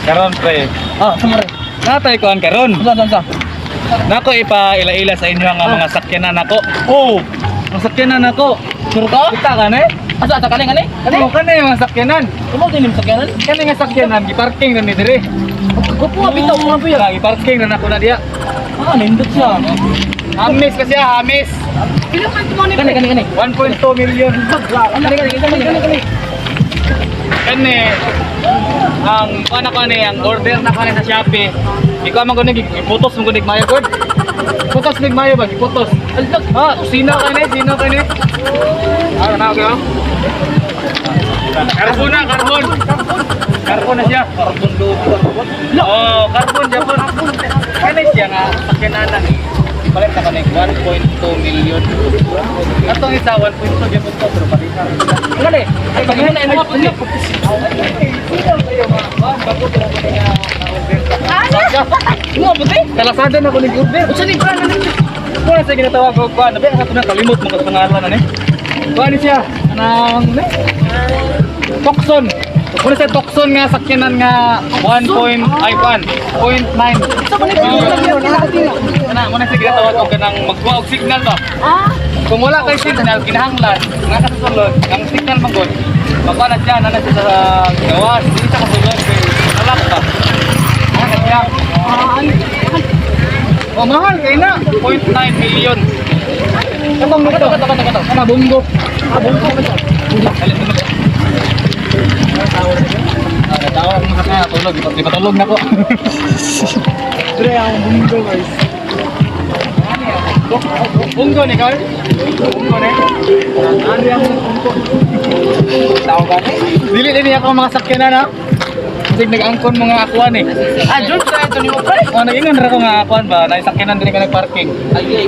Karon, pre. Ah, sumare. Natay kuan karon. Unsa, unsa, unsa? Nako ipa ila-ila sa inyo ang mga sakyanan nako. Oh, Ang sakyanan nako. Sure ka? Kita ka na eh? Asa, asa kani kani? Kani? Oh, kani yung mga sakyanan. Kumo din sa sakyanan? Kani nga sakyanan giparking na ni dire. Kupo nga bitaw mga buya. Ah, giparking na nako na diya. Ah, nindot siya. Hamis kasi siya, hamis. Pila man tumani? Kani, kani, kani. 1.2 million. Kani, kani, kani, kani, kani. Kani ang kuan ako ni ang order na ko ni sa Shopee. Ikaw man ko ni iputos mo ko ni mayo god. Putos ni mayo ba giputos. Aldag. Ah, sino ka ni? Sino ka ni? Ah, na okay. Carbon na, carbon. Carbon na siya. Carbon do. Oh, carbon Japon. Kani siya nga sakyanan ni. Palit na kani 1.2 million. Atong isa 1.2 gyapon to pero pareha. Kani. Ay, pagin na imo puti. Mo puti? Kalasada na ko ni order. Unsa ni brand na ni? Wala sa ginatawag ko kuan. Nabi sa tunang kalimot mo pangalan ani. Kuan ni siya. Anang ne? Tucson. Kuna sa Tucson nga sakyanan nga 1 point ay 1.9. Unsa man ni brand? Kana mo na sa ginatawag og kanang magkuha og signal ba. Ah, Kung wala kay signal kinahanglan nga ka sa sulod ang signal man gud. Makuha na siya na siya sa gawas, dili siya kasulod kay alak ba. Ana siya. Ah, Oh, mahal kay na 0.9 million. Katong kato, nito. kato, kato, kato. Ana bunggo. Ah, bungko kato. Dali, tulog. Ah, natawa akong mga tulog. Ipatulog na ko. Pre, ang bungko, guys. Bunggo ni Carl? Bunggo ni? Ano yung bunggo? Tao gani? Dili din ako mga sakyanan ha. Kasi nag-angkon mga akuan eh. Ah, George, sa ito ni mo, pre. Oh, nag-ingon ra ko nga akuan ba? Naisakyanan din ka nag-parking. Ay, ay.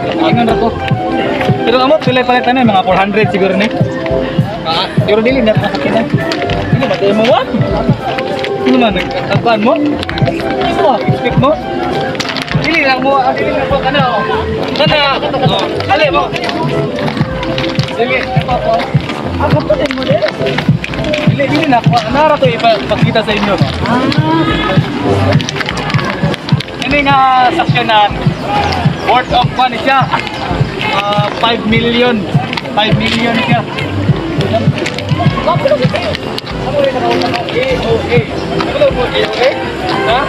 Nag-ingon ra ko. Pero amot sila palitan na mga 400 siguro ni. Ah, pero dili na ako sakyanan. Dili ba tayo mo wa? Ano man nag-akuan mo? Ano mo? Expect mo? Dili lang mo, ah, dili lang mo kana oh. Kana. Oh, dali mo. Dili, ito po. Ah, kato din mo din. Dili, dili na ako. Nara to ipakita sa inyo. No? Ah. Ini nga sakyanan, worth of one siya. Ah, 5 million. 5 million siya. Kapo lagi kayo. Ano yung nakausa ko? AOA. Ano mo AOA? Ha?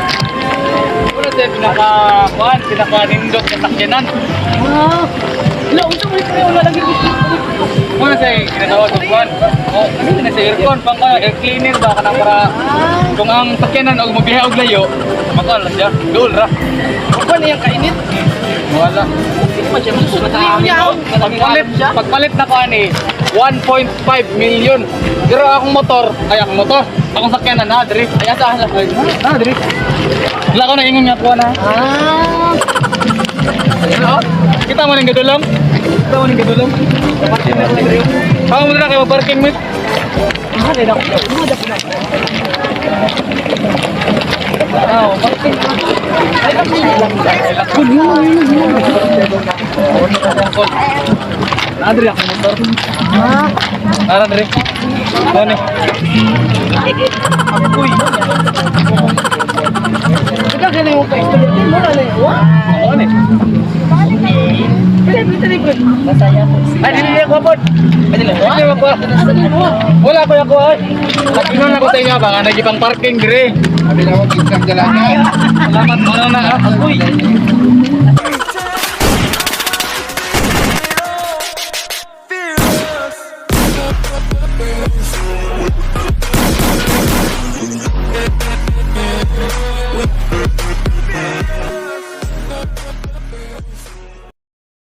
Ano siya pinaka kuan, pinaka nindot na sakyanan. Ah. Ila, unsa mo ni pre, wala lagi gusto. Muna siya ginatawag og kuan. Oh, ano na siya aircon pang kuan, air cleaner ba kanang para kung ang sakyanan og mobiyahe og layo, makuan lang siya. Duol ra. Kuan niyang kainit. Wala. Hindi man siya magsusunod niya. Pagpalit, pagpalit na ko ani 1.5 million. Pero akong motor, ay akong motor, akong sakyanan na diri. Ay, asa, asa. Ay, na diri. Wala ko na ingon nga kuha na. Ah. Oh, kita mo ning gadulom. Kita mo ning gadulom. Parking na ko diri. Kamu mo na kay parking mo. Mahal eh, ako. Mahal ako na. Oh, parking. Ay, ako na. Lakon yun, yun, yun. Na diri akong motor. Ah. Tara diri. Kuha ni. Uy. Ikaw ganun mo pa istorya. Mo na na. Wa. Kuha ni. Pili, pili, pili, pili. Masaya ko. Ay, dili ako pod. Ay, dili. Dili ako. Asa ni mo? Wala ko ako ay. Nag-inon ako sa inyo ba nga nagipang parking dire. Sabi na ako, isang dalaga. Salamat mo na ah. Uy.